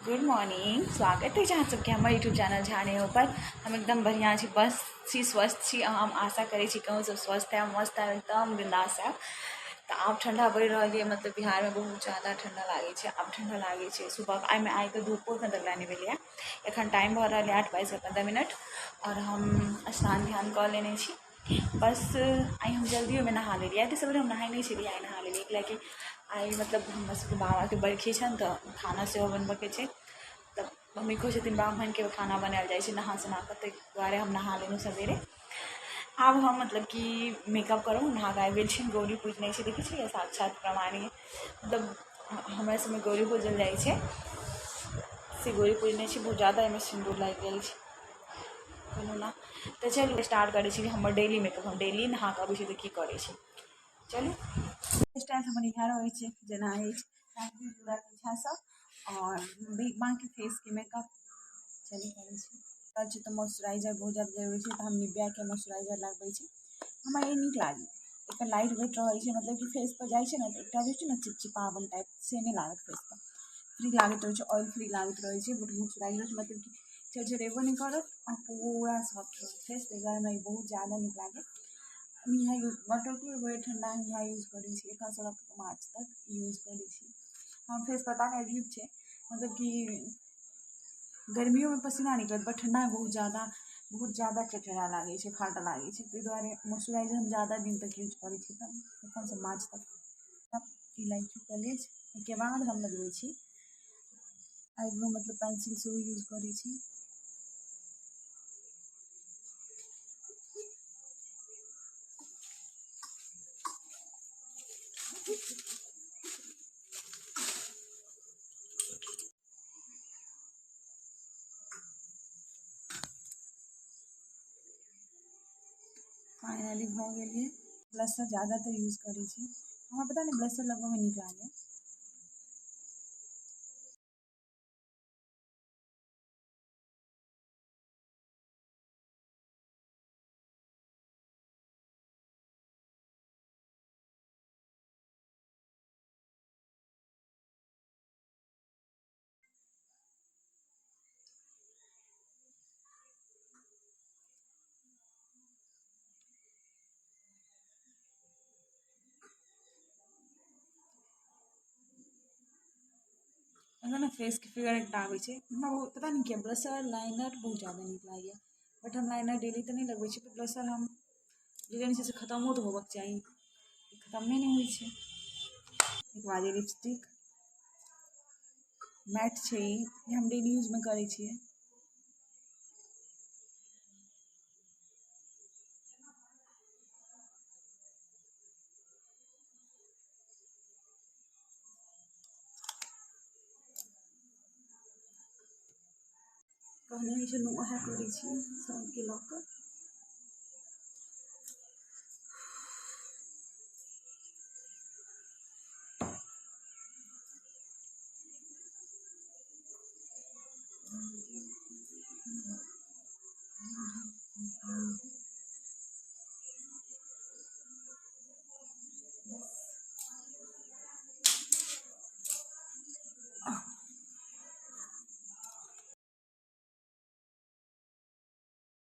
Good morning, स्वागत है अहाँ सबके हमर यूट्यूब चैनल झाने पर। हम एकदम बढ़िया छी, बस छी, स्वस्थ छी। हम आशा करै छी कहूँ सब स्वस्थ है, मस्त है, एकदम बिंदास है। तो आब ठंडा बढ़ि रहल यऽ, मतलब बिहारमे बहुत ज़्यादा ठंडा लागै छै। आब ठंडा लागै छै सुबह आइमे आइ तऽ धूपो एखन तक नहि भेलैए। एखन टाइम भऽ रहल यऽ 8:15 और हम स्नान ध्यान कऽ लेने छी। बस आइ हम जल्दियोमे नहा लेलियै। एते सवेरे हम नहाय नहि छलियै, आइ नहा लेलियै। कियाकि आइ मतलब हमर सबके बाबाके बरखी छनि तऽ खाना सेहो बनबऽके छै। तऽ मम्मी कहै छथिन ब्राह्मणके खाना बनायल जाइ छै नहा सोना कऽ, ताहि दुआरे हम नहा लेलहुँ सवेरे। आब हम मतलब कि मेकअप करब। नहा कऽ आबि गेल छी। गौरी पूजने छी, देखै छियै साक्षात प्रमाण। मतलब हमरा सबमे गौरी पूजल जाइ छै, से गौरी पूजने छी। बहुत ज़्यादा एहिमे सिन्दूर लागि गेल छै, कोनो ना। तऽ चलू स्टार्ट करै छी हमर डेली मेकअप। हम डेली नहा कऽ अबै छी तऽ की करै छी, चलू। स्टाइल हमर इएह रहै छै जेना अछि पूरा पीछासँ और बाँकी फेसके मेकअप चलू करै छी। छै तऽ मॉइस्चराइजर बहुत ज़्यादा जरूरी छै, तऽ हम निवियाके मॉइस्चराइजर लगबै छी। हमरा ई नीक लागैए, एकर लाइट वेट रहै छै, मतलब कि फेस पर जाइ छै ने तऽ एकटा जे छै ने चिपचिपावन टाइप से नहि लागत, फेस पर फ्री लागैत रहै छै, ऑयल फ्री लागैत रहै छै। बट मॉइस्चराइजर मतलब कि झरझरेबो नहि करत आ पूरा सॉफ्ट रहत फेस। ताहि दुआरे हमरा ई बहुत ज़्यादा नीक लागैए। हम इएह यूज मतलब भरि ठंडा हम इएह यूज करै छी। एखनसँ लऽ कऽ मार्च तक यूज करै छी हम। फेस पता नहि अजीब छै, मतलब कि गर्मियोमे पसीना निकलत बट ठंडामे बहुत ज़्यादा चटरा लागै छै, फाटऽ लागै छै। ताहि दुआरे मॉइस्चराइजर हम ज़्यादा दिन तक यूज करै छी, तऽ एखनसँ मार्च तक ई लागि चुकल अछि। एहिके बाद हम लगबै छी आईब्रो, मतलब पेंसिल सेहो यूज करै छी। फाइनली भऽ गेलियै। ब्लशर ज़्यादातर यूज करै छी, हमरा पता नहि ब्लशर लगबऽमे नीक लागैए। एखन ने फेसके फिगर एकटा आबै छै हमरा बहुत, पता नहि किया ब्लशर लाइनर बहुत ज़्यादा नीक लागैए। बट हम लाइनर डेली तऽ नहि लगबै छी, ब्लशर हम डेली छै से खतमो तऽ होबक चाही, खतमे नहि होइ छै। एहिके बाद लिपस्टिक मैट छै, ई हम डेली यूजमे करै छियै। कहने होइ छै उएह करै छी सबके लऽ कऽ।